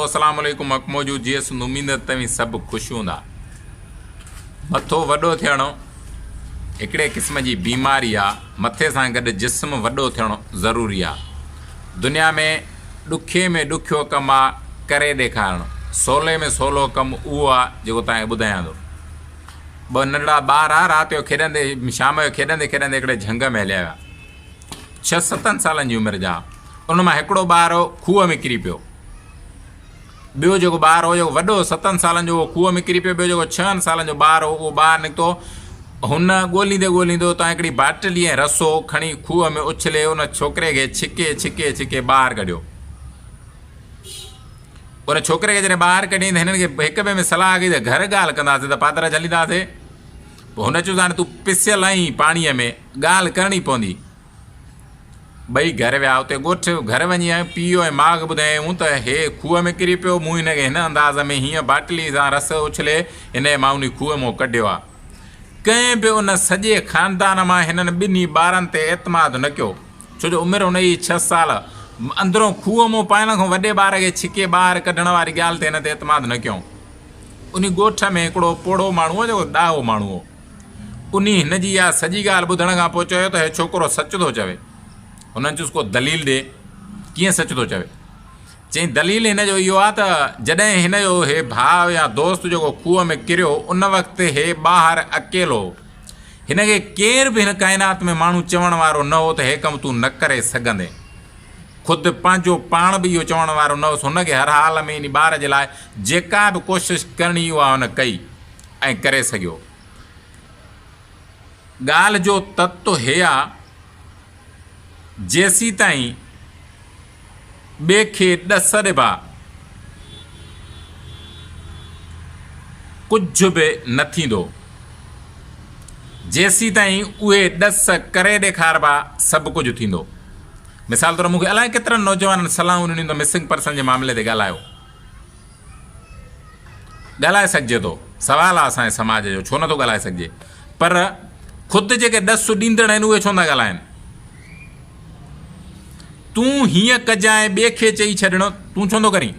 اسلام عليڪم حق موجود جي سنڌ اميد ته توهين سڀ خوش هوندا. مٿو وڏو ٿيڻ هڪڙي قسم جي بيماري آ مٿي سان گڏ جسم وڏو ٿيڻ ضروري آ دنيا ۾ ڏکي ۾ ڏکيو ڪم آ ڪري ڏيکارڻ سولي ۾ سولو ڪم اهو آ جيڪو توهان کي ٻڌايان ٿو ٻه ننڍڙا ٻار آ رات جو کيڏندي شام جو کيڏندي کيڏندي هڪڙي جهنگ ۾ هليا ويا ڇهه ستن سالن جي عمر جا ان مان هڪڙو ٻار کوهه ۾ ڪري پيو. ٻيو جيڪو ٻار هو جيڪو وڏو ستن سالن جو هو کوهه ۾ ڪري پيو ٻيو جيڪو ڇهن سالن جو ٻار هو اهو ٻاهر نڪتو هن ڳوليندي ڳوليندي اتان هڪڙي باٽلي ۽ رسو کڻي کوهه ۾ اڇلي ان ڇوڪري کي ڇڪي ڇڪي ڇڪي ٻاهر ڪڍيو ان ڇوڪري کي جڏهن ٻاهر ڪڍيائين ته هنن کي هڪ ٻئي ۾ صلاح ڪئي ته گهر ڳالهه ڪنداسين ته پادر جهلينداسين پوء هن چيو ته هاڻي تون پسيل آهين پاڻيء ۾ ڳالهه ڪرڻي پوندي ٻئي گهر ويا. اتي ڳوٺ گهر وڃي پيء ۽ ماء کي ٻڌايائون ته هي کوهه ۾ ڪري پيو، مون هن کي هن انداز ۾ هيئن باٽلي سان رس اڇلي هن کي مان انهي کوهه مان ڪڍيو آ. ڪنهن به ان سڄي خاندان مان هنن ٻنهي ٻارن تي اعتماد نه ڪيو، ڇو جو عمر هن جي ڇهه سال. اندرون کوهه مان پائڻ کان وڏي ٻار کي ڇڪي ٻاهر ڪڍڻ واري ڳالهه تي هن تي اعتماد نه ڪيائون. انهي ڳوٺ ۾ هڪڙو پوڙهو ماڻهو هو جيڪو ڏاهو ماڻهو هو. انهي هن جي اها سڄي ڳالهه ٻڌڻ کان پوء چيو ته هي ڇوڪرو سچ ٿو چوي. هنن چيس ڪو دليل ڏي، ڪيئن سچ ٿو چوي؟ چيائين دليل هن جو اهو آهي ته جڏهن هن جو هي ڀاء يا دوست جيڪو کوهه ۾ ڪريو ان وقت هي ٻاهر اڪيلو هو. هن کي ڪير به هن ڪائنات ۾ ماڻهو چوڻ وارو نه هو ته هي ڪم تون نه ڪري سگهندين. خود پنهنجو پاڻ به اهو چوڻ وارو نه هوس. هن کي هر حال ۾ انهي ٻار جي لاء جيڪا به ڪوشش ڪرڻي اها هن ڪئي ۽ ڪري سگهيو. ڳالهه جو تت هي آ، جيسيتائين ٻئي کي ڏس ڏبا، ڪجهه به نه ٿيندو. جيسيتائين اهي ڏس ڪري ڏيکاربا، سڀ ڪجهه ٿيندو. مثال طور مون کي الائي ڪيترن نوجوانن صلاحون ڏنيون ته مسنگ پرسن جي معاملي تي ڳالهايو. ڳالهائي سگهجي ٿو، سوال آهي اسان جي سماج جو ڇو نٿو ڳالهائي سگهجي پر خود جيڪي ڏس ڏيندڙ آهن اهي ڇو نٿا ڳالهائن؟ تون هيئن ڪجانء ٻئي کي چئي ڇڏڻ تون ڇو نٿو ڪرين؟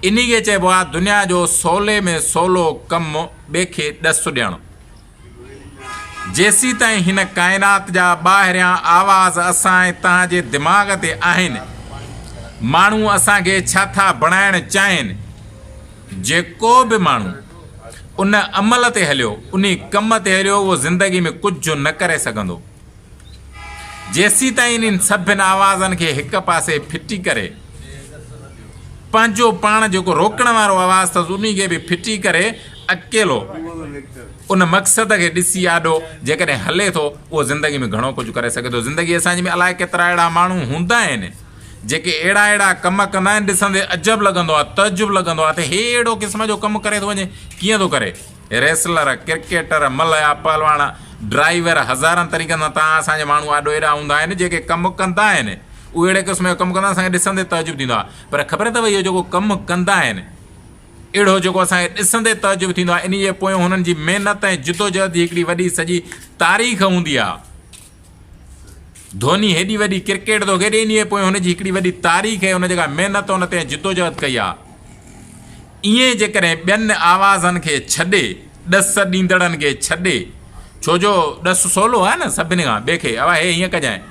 انهي کي چئبو آهي دنيا جو سولي ۾ سولو ڪم ٻئي کي ڏس ڏيڻ. جيسيتائين هن ڪائنات جا ٻاهريان آواز اسان ۽ توهان جي دماغ تي آهن، ماڻهو اسان کي ڇا ٿا بڻائڻ چاهين، جيڪو به ماڻهو ان عمل تي هليو، انهي ڪم تي هليو، اهو زندگي ۾ ڪجهه نه ڪري سگهندو. جيسيتائين انهن سڀن آوازن کي هڪ پاسي ڦٽي ڪري، پنهنجو پاڻ جيڪو روڪڻ وارو آواز اٿس انهي کي به ڦٽي ڪري اڪيلو ان مقصد کي ڏسي آڏو جيڪڏهن هلي ٿو اهو زندگي ۾ گهڻو ڪجهه ڪري سگهي ٿو. زندگي اسان جي ۾ الائي ڪيترا اهڙا ماڻهو هوندا آهن جيڪي اهڙا اهڙا ڪم ڪندا آهن ڏسندي عجب لڳندو آهي تعجب لڳندو آهي ته هي اهڙو قسم جو ڪم ڪري ٿو وڃي ڪيئن ٿو ڪري. ريسلر، ڪرڪيٽر، ملهه يا پهلواڻ، ڊرائيور هزارن طريقن سان تان اسان جا ماڻهو آڏو ايڏا هوندا آهن جيڪي ڪم ڪندا آهن اهي اهڙي قسم جو ڪم ڪندا آهن اسان کي ڏسندي تعجب ٿيندو آهي پر خبر اٿو اهو جيڪو ڪم ڪندا آهن اهڙو جيڪو اسان کي ڏسندي تعجب ٿيندو آهي انهي جي پويون هنن جي محنت ۽ جدوجهد جي هڪڙي وڏي سڄي تاريخ هوندي آهي. ڌوني هيڏي وڏي ڪرڪيٽ ٿو کيڏي انهي جي پويون هن جي هڪڙي وڏي تاريخ ۽ هن جيڪا محنت ان تي جدوجهد ڪئي آهي. ائين جيڪڏهن ٻين آوازن کي ڇڏي، ڏس ڏيندڙن کي ڇڏي، ڇو جو ڏس سولو آهي نه سڀني کان، ٻئي کي اوا هي هيئن ڪجانء،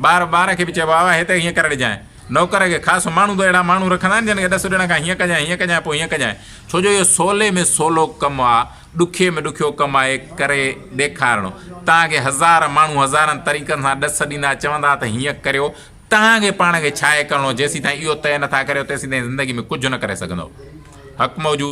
ٻار ٻار کي به چئبو آهي اوا هي ته هيئن ڪري ڏجانء، نوڪر کي خاص ماڻهو ته اهڙا ماڻهو رکندا آهن جن کي ڏس ڏيڻ کان هيئن ڪجانء هيئن ڪجانء پوء هيئن ڪجانء، ڇو جو اهو سولي ۾ سولو ڪم آهي، ڏکي ۾ ڏکيو ڪم آهي ڪري ڏيکارڻو. توهان کي هزار ماڻهو هزارن طريقن سان ڏس ڏيندا چوندا ته هيئن ڪريو، توهان کي پاڻ کي ڇاهي ڪرڻو جيسيتائين اهو طئي نٿا ڪريو تيسيتائين زندگي ۾ ڪجهه نه ڪري سگهندؤ. حق موجود.